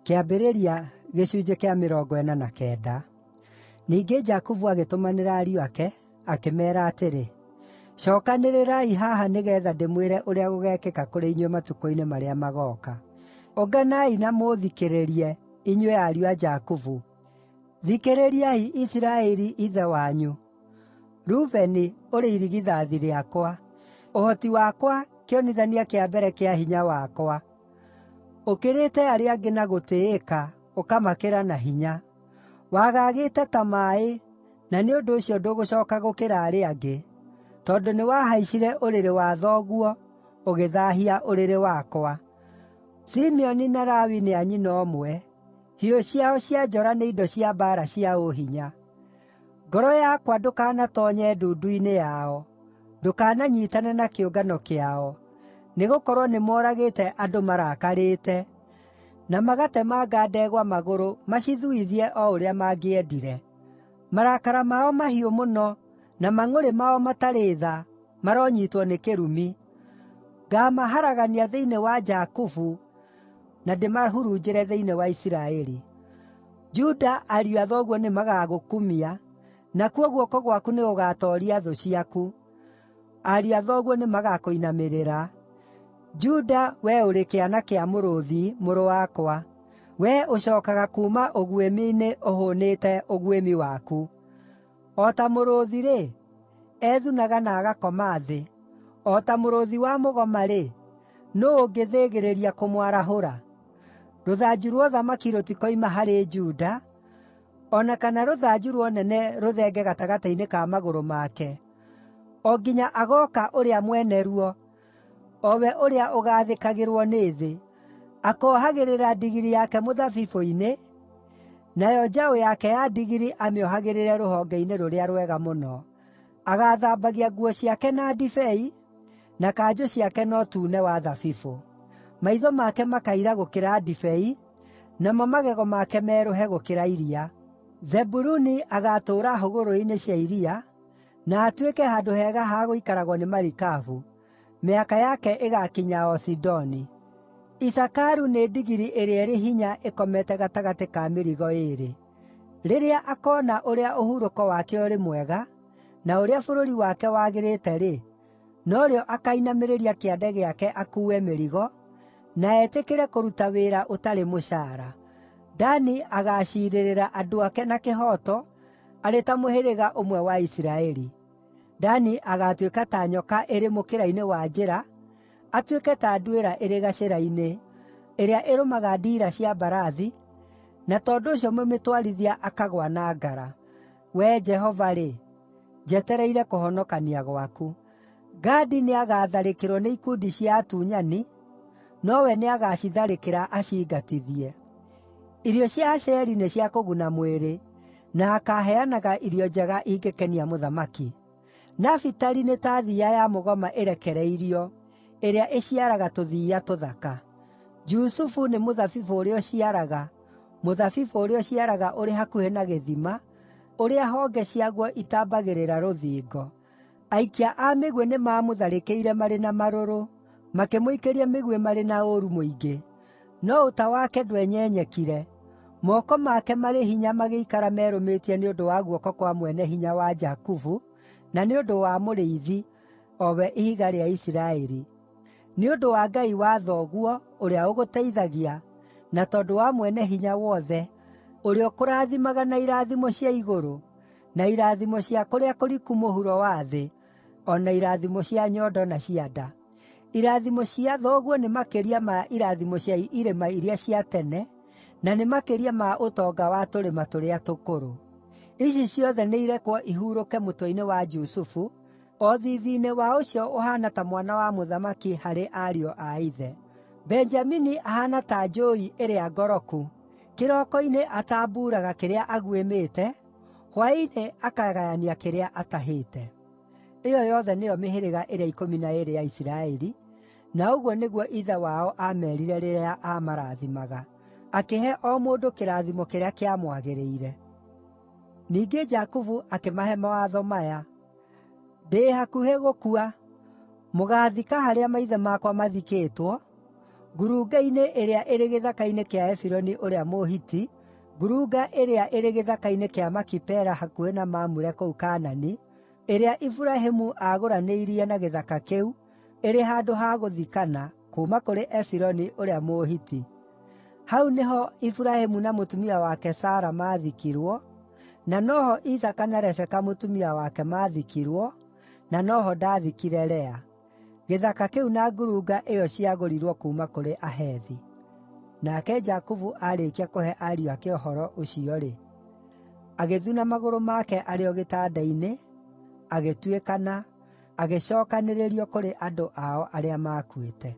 Kĩambĩrĩria gĩcunjĩ kĩa 49. Ningĩ Jakubu agĩtũmanĩra ariũ ake, akĩmeera atĩrĩ, “Cookanĩrĩrai haha nĩgeetha ndĩmwĩre ũrĩa gũgeekĩka kũrĩ inyuĩ matukũ-inĩ marĩa magooka. Ũnganai na mũũthikĩrĩrie, inyuĩ ariũ a Jakubu, thikĩrĩriai Isiraeli ithe wanyu. Rubeni, ũrĩ irigithathi rĩakwa, ũhoti wakwa, kĩonithania kĩa mbere kĩa hinya wakwa. Ũkĩrĩte arĩa angĩ na gũtĩĩka, ũkamakĩra na hinya. Wagaagĩte ta maaĩ, na nĩ ũndũ ũcio ndũgũcooka gũkĩra arĩa angĩ, tondũ nĩwahaicire ũrĩrĩ wa thoguo, ũgĩthaahia ũrĩrĩ wakwa. Simeoni na Lawi nĩ a nyina ũmwe; hiũ ciao cia njora nĩ indo cia mbaara cia ũhinya. Ngoro yakwa ndũkanatoonye ndundu-inĩ yao, ndũkananyiitane na kĩũngano kĩao, nĩgũkorwo nĩmoragĩte andũ marakarĩte, na magatemanga ndegwa magũrũ macithuithie o ũrĩa mangĩendire. Marakara mao mahiũ mũno, na mang'ũrĩ mao matarĩ tha, maronyiitwo nĩ kĩrumi. Ngaamaharagania thĩinĩ wa Jakubu na ndĩmahurunjĩre thĩinĩ wa Isiraeli. Juda, ariũ a thoguo nĩmagagũkumia, nakuo guoko gwaku nĩgũgatooria thũ ciaku; ariũ a thoguo nĩmagakũinamĩrĩra. Juda, wee ũrĩ kĩana kĩa mũrũũthi, mũrũ wakwa; wee ũcookaga kuuma ũguĩmi-inĩ ũhũũnĩte ũguĩmi waku. O ta mũrũũthi-rĩ, ethunaga na agakoma thĩ, o ta mũrũũthi wa mũgoma-rĩ, nũũ ũngĩthĩgĩrĩria kũmwarahũra? Rũthanju rwa ũthamaki rũtikoima harĩ Juda, o na kana rũthanju rwa ũnene rũthenge gatagatĩ-inĩ ka magũrũ make, o nginya agooka ũrĩa mwene ruo, o we ũrĩa ũgaathĩkagĩrwo nĩ thĩ. Akoohagĩrĩra ndigiri yake mũthabibũ-inĩ, nayo njaũ yake ya ndigiri amĩohagĩrĩre rũhonge-inĩ rũrĩa rwega mũno. Agaathambagia nguo ciake na ndibei, na kanjũ ciake na ũtune wa thabibũ. Maitho make makaira gũkĩra ndibei, namo magego make merũhe gũkĩra iria. Zebuluni agaatũũra hũgũrũrũ-inĩ cia iria, na atuĩke handũ hega ha gũikaragwo nĩ marikabu; mĩhaka yake ĩgaakinya o Sidoni. Isakaru nĩ ndigiri ĩrĩa ĩrĩ hinya ĩkomete gatagatĩ ka mĩrigo ĩĩrĩ. Rĩrĩa akoona ũrĩa ũhurũko wake ũrĩ mwega, na ũrĩa bũrũri wake wagĩrĩte-rĩ, norĩo akainamĩrĩria kĩande gĩake akuue mĩrigo, na etĩkĩre kũruta wĩra ũtarĩ mũcaara. Dani agaaciirĩrĩra andũ ake na kĩhooto arĩ ta mũhĩrĩga ũmwe wa Isiraeli. Dani agaatuĩka ta nyoka ĩrĩ mũkĩra-inĩ wa njĩra, atuĩke ta nduĩra ĩrĩ gacĩra-inĩ, ĩrĩa ĩrũmaga ndiira cia mbarathi, na tondũ ũcio mũmĩtwarithia akagũa na ngara. Wee Jehova-rĩ, njetereire kũhonokania gwaku. Gadi nĩagatharĩkĩrwo nĩ ikundi cia atunyani, nowe nĩagacitharĩkĩra acingatithie. Irio cia Asheri nĩ cia kũguna mwĩrĩ, na akaaheanaga irio njega ingĩkenia mũthamaki. Nafitali nĩ ta thiiya ya mũgoma ĩrekereirio, ĩrĩa ĩciaraga tũthiiya tũthaka. Jusufu nĩ mũthabibũ ũrĩa ũciaraga, mũthabibũ ũrĩa ũciaraga ũrĩ hakuhĩ na gĩthima, ũrĩa honge ciaguo itaambagĩrĩra rũthingo. Aikia a mĩguĩ nĩmamũtharĩkĩire marĩ na marũrũ, makĩmũikĩria mĩguĩ marĩ na ũũru mũingĩ. No ũta wake ndwenyenyekire, moko make marĩ hinya magĩikara merũmĩtie nĩ ũndũ wa guoko kwa Mwene-Hinya wa Jakubu, na nĩ ũndũ wa Mũrĩithi, o we Ihiga rĩa Isiraeli, nĩ ũndũ wa Ngai wa thoguo, ũrĩa ũgũteithagia, na tondũ wa Mwene-Hinya-Wothe, ũrĩa ũkũrathimaga na irathimo cia igũrũ, na irathimo cia kũrĩa kũriku mũhuro wa thĩ, o na irathimo cia nyondo na cia nda. Irathimo cia thoguo nĩ makĩria ma irathimo cia irĩma iria cia tene, na nĩ makĩria ma ũtonga wa tũrĩma tũrĩa tũkũrũ. Ici ciothe nĩirekwo ihurũke mũtwe-inĩ wa Jusufu, o thiithi-inĩ wa ũcio ũhaana ta mwana wa mũthamaki harĩ ariũ a ithe. Benjamini ahaana ta njũũi ĩrĩa ngoroku; kĩroko-inĩ atambuuraga kĩrĩa aguĩmĩte, hwaĩ-inĩ akagayania kĩrĩa atahĩte. Ĩyo yothe nĩyo mĩhĩrĩga ĩrĩa 12 ya Isiraeli, na ũguo nĩguo ithe wao aameerire rĩrĩa aamarathimaga, akĩhe o mũndũ kĩrathimo kĩrĩa kĩamwagĩrĩire. Ningĩ Jakubu akĩmahe mawatho maya: “Ndĩ hakuhĩ gũkua. Mũgaathika harĩa maithe makwa mathikĩtwo, Ngurunga-inĩ ĩrĩa ĩrĩ gĩthaka-inĩ kĩa Efironi ũrĩa Mũhiti, ngurunga ĩrĩa ĩrĩ gĩthaka-inĩ kĩa Makipela hakuhĩ na Mamure kũu Kaanani, ĩrĩa Iburahĩmu aagũranĩirie na gĩthaka kĩu, ĩrĩ handũ ha gũthikana, kuuma kũrĩ Efironi ũrĩa Mũhiti. Hau nĩho Iburahĩmu na mũtumia wake Sara maathikirwo, na no ho Isaaka na Rebeka mũtumia wake maathikirwo, na no ho ndaathikire Lea. Gĩthaka kĩu na ngurunga ĩyo ciagũrirwo kuuma kũrĩ Ahethi. Nake Jakubu aarĩkia kũhe ariũ ake ũhoro ũcio-rĩ, agĩthuna magũrũ make arĩ o gĩtanda-inĩ, agĩtuĩkana, agĩcookanĩrĩrio kũrĩ andũ ao arĩa maakuĩte.